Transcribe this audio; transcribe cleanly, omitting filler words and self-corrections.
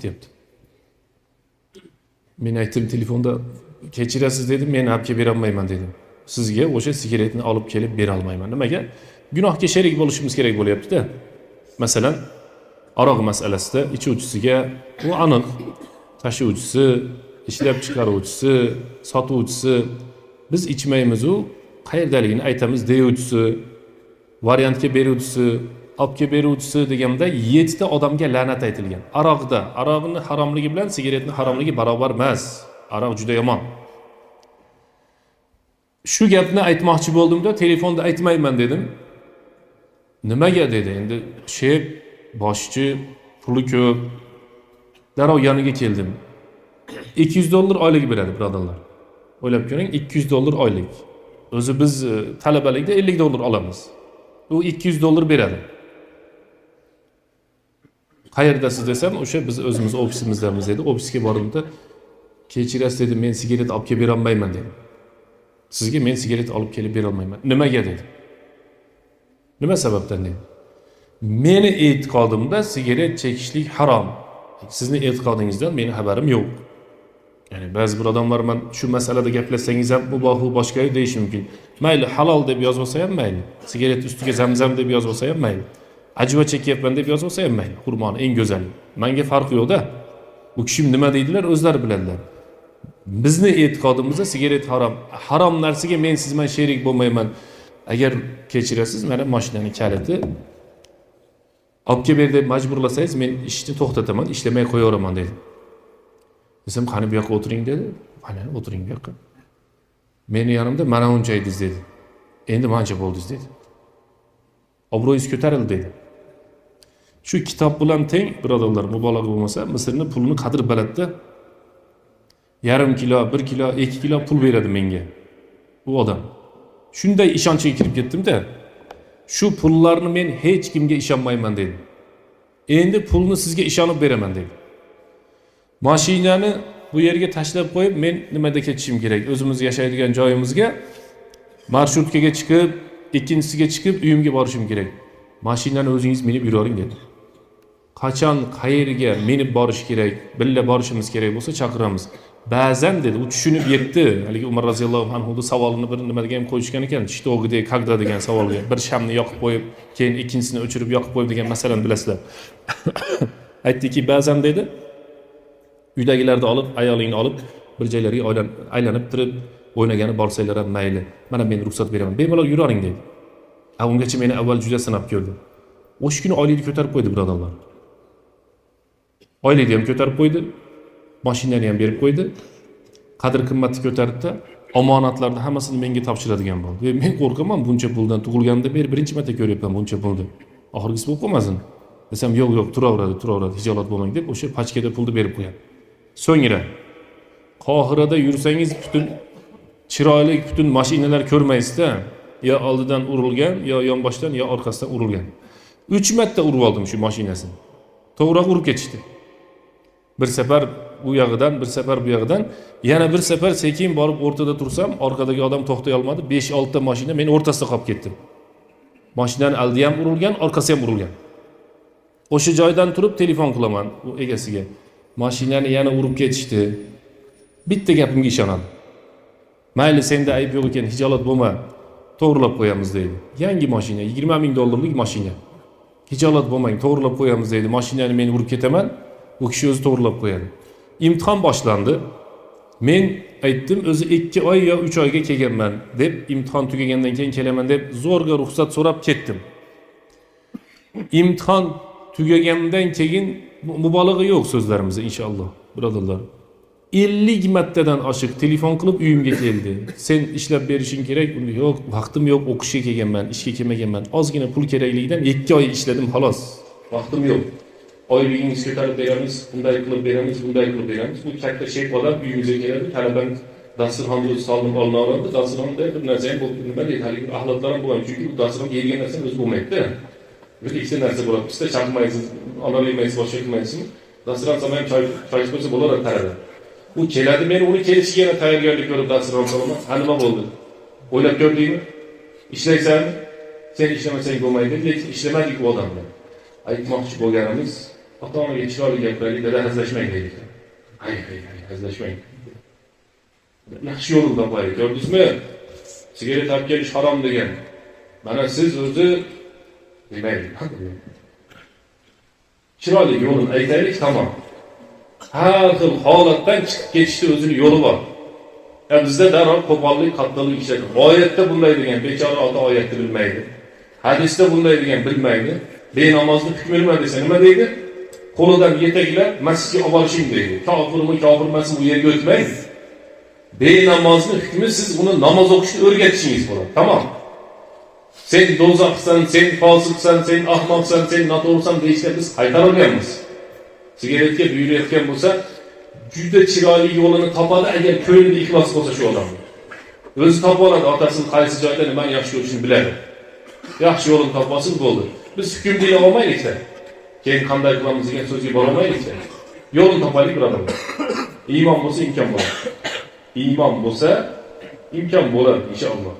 Deyapti. Men aytdim telefonda, kechirasiz dedim, men olib kelib berolmayman dedim. Sizga o'sha sigaretni olib kelib berolmayman. Nimaga? Gunohga sherik bo'lishimiz kerak bo'lyapti-da. Masalan, aroq masalasida ichuvchisiga u aniq, tashuvchisi, ishlab chiqaruvchisi, sotuvchisi, biz ichmaymiz, u qayerdaligini aytamiz deyuvchisi, variantga beruvchisi, olib kelib beruvchisi deganda yettita odamga la'nat aytilgan. Aroqda, aroqni haromligi bilan sigaretni haromligi barobar emas. Aroq juda yomon. Shu gapni aytmoqchi bo'ldimda, telefonda aytmayman dedim. Nimaga dedi. Endi шеф, boshchi, puli ko'p. Darrov yoniga keldim. 200 dollar oylik beradi, birodarlar. O'ylab ko'ring, 200 dollar oylik. O'zi biz talabalikda 50 dollar olamiz. U 200 dollar beradi. Qayerdasiz desam, o'sha biz o'zimiz ofisimizdamiz dedi. Ofisga bordimda, kechirasiz dedim, men sigaret olib kelib berolmayman dedim. Sizga men sigaret olib kelib berolmayman. Nimaga dedi. Nima sababdan dedi. Meni e'tiqodimda sigaret chekishlik harom. Sizni e'tiqodingizdan meni xabarim yo'q. Ya'ni ba'zi bir odamlar man shu masalada gaplashsangiz ham mubohu boshqa deyishi mumkin. Mayli, halol deb yozib olsa ham mayli. Sigaret ustiga zamzam deb yozib olsa ham mayli. Ajva chekyapman deb yozib olsa ham mayli. Xurmoni eng go'zali. Menga farqi yo'q-da. U kishi nima deydilar, o'zlari biladilar. Bizni e'tiqodimizda sigaret harom. Harom narsaga men siz bilan sherik bo'lmayman. Agar kechirasiz, mana mashinani kaliti, olib kelib ber deb majburlasangiz, men ishni to'xtataman, ishlamay qo'yaveraman dedim. Desam, qani bu yoqqa o'tiring dedi. Qani o'tiring bu yoqqa. Meni yonimda mana uncha edingiz dedi. Endi mancha bo'ldingiz dedi. Obro'yingiz ko'tarildi dedi. Shu kitob bilan teng, birodarlar, mubolag'a bo'lmasa, Misrni pulini qadri balandda. Yarim kilo, 1 kilo, 2 kilo pul beradi menga u odam. Shunday ishonchga kirib ketdimda, shu pullarni men hech kimga ishonmayman dedim. Endi pulni sizga ishonib beraman dedim. Mashinani bu yerga tashlab qo'yib, men nimada ketishim kerak, o'zimiz yashaydigan joyimizga marshrutkaga chiqib, ikkinchisiga chiqib, uyimga borishim kerak. Mashinani o'zingiz minib yuravering dedi. Qachon qayerga minib borish kerak, birga borishimiz kerak bo'lsa, chaqiramiz ba'zan dedi. U tushunib yetdi. Haligi Umar roziyallohu anhuni savolini bir nimaga ham qo'yishgan ekan, что, где, когда degan savolga, bir shamni yoqib qo'yib, keyin ikkinchisini o'chirib yoqib qo'yib degan masalani bilasizlar. Aytdiki, ba'zan dedi, uydagilarni olib, ayolingni olib, bir joylarga aylanib turib o'ynagani borsanglar ham mayli, mana men ruxsat beraman, bemalol yuravering dedi. A ungacha meni avval juda sinab ko'rdi. O'sha kuni oylikni ko'tarib qo'ydi, birodarlar. Oylikni ham ko'tarib qo'ydi, mashinani ham berib qo'ydi, qadr qimmatni ko'tardida, omonatlarni hammasini menga topshiradigan bo'ldi. E, men qo'rqaman buncha puldan, tug'ilganimdan beri birinchi marta ko'ryapman buncha pulni, oxirgisi bo'lib qolmasin desam, yo'q, yo'q, turaveradi, turaveradi, hijolat bo'lmang deb o'sha pachkada pulni berib qo'yadi. So'ngra Qohirada yursangiz, butun chiroyli, butun mashinalar ko'rmaysizda, yo oldidan urilgan, yo yonboshdan, yo orqasidan urilgan. Uch marta urib oldim shu mashinasini, to'g'riroq urib ketishdi. Bir safar u yog'idan, bir safar bu yog'idan, yana bir safar sekin borib o'rtada tursam, orqadagi odam to'xtay olmadi, besh oltita mashina, men o'rtasida qolib ketdim. Mashinani oldi ham urilgan, orqasi ham urilgan. O'sha joydan turib telefon qilaman u egasiga, mashinani yana urib ketishdi. Bitta gapimga ishonadi. Mayli, senda ayb yo'q ekan, hijolat bo'lma, to'g'irlab qo'yamiz deydi. Yangi mashina, 20 000 dollarlik mashina. Hijolat bo'lmang, to'g'irlab qo'yamiz deydi. Mashinani men urib ketaman, u kishi o'zi to'g'irlab qo'yadi. Imtihon boshlandi. Men aytdim, o'zi 2 oy yo 3 oyga kelganman deb, imtihon tugagandan keyin kelaman deb zo'rg'a ruxsat so'rab ketdim. Imtihon tugagandan keyin, mubolag'a yo'q so'zlarimizda inshaalloh, birodarlar, 50 martadan oshiq telefon qilib uyimga keldi. Sen ishlab berishing kerak. Unda yo'q, vaqtim yo'q, o'qishga kelganman, ishga kelmaganman, ozgina pul kerakligidan 2 oy ishladim xolos, vaqtim yo'q. Oyligingizni ko'tarib beramiz, bunday qilib beramiz, bunday qilib beramiz. Bu katta шеф odam uyimizga keladi, talabani dasturxonni o'zi solinib olinaveradi. Dasturxonda bir narsa ham bo'lib, nima deydi, haligi axlatlar ham bo'lmaydi, chunki u dasturxon yeydigan narsani o'zi bo'lmaydida. Bir ikkita narsa bo'ladi, pista chaqmaysiz, olor yemaysiz, boshqa qilmaysizmi, dasturxon solmay ham choy choy ichib qo'ysa bo'laveradi talaba. U keladi, men uni kelishiga yana tayyorgarlik ko'rib dasturxon solaman. Ha, nima bo'ldi, o'ylab ko'rdingmi, ishlaysanmi sen, ishlamasang bo'lmaydi. Lekin ishlamadik u odam bilan. Aytmoqchi bo'lganimiz Ota onaga chiroyli gapiraylik, dada, hazillashmang deylik. Hay hay hay, hazillashmang. Yaxshi yo'lini topaylik. Ko'rdingizmi? Sigaret olib kelish harom degan. Mana siz o'zi demaylik. Chiroyli yo'lini aytaylik, tamom. Har xil holatdan chiqib ketishni o'zini yo'li bor. Ya bizda darhol qo'pollik, qattiqlik ishlatadi. Oyatda bunday degan, bechora ota oyatni bilmaydi. Hadisda bunday degan, bilmaydi. Benamozni hukmi nima desa, nima deydi? Qo'lidan yetaklab masjidga olib borishing deydi. Kofirmi, kofir emasmi, u yerga o'tmaydi. Benamozni hukmi, siz uni namoz o'qishni o'rgatishingiz bo'ladi. Tamom. Sen do'zaxsan, sen fosiqsan, sen ahmoqsan, sen noto'g'risan deyishdan biz qaytarilganmiz. Sigaretga buyurayotgan bo'lsa, juda chiroyli yo'lini topadi, agar ko'nglida ixlos bo'lsa shu odamni. O'zi topib oladi, otasini qaysi joyda nimani yaxshi ko'rishini biladi. Yaxshi yo'lini topib olsin, bo'ldi. Biz hukm deya olmaylikda. Keyin qanday qilamiz degan so'zga borolmaylikda. Yo'lini topaylik, birodarlar. Iymon bo'lsa, imkon bo'ladi. Iymon bo'lsa, imkon bo'ladi, inshaalloh.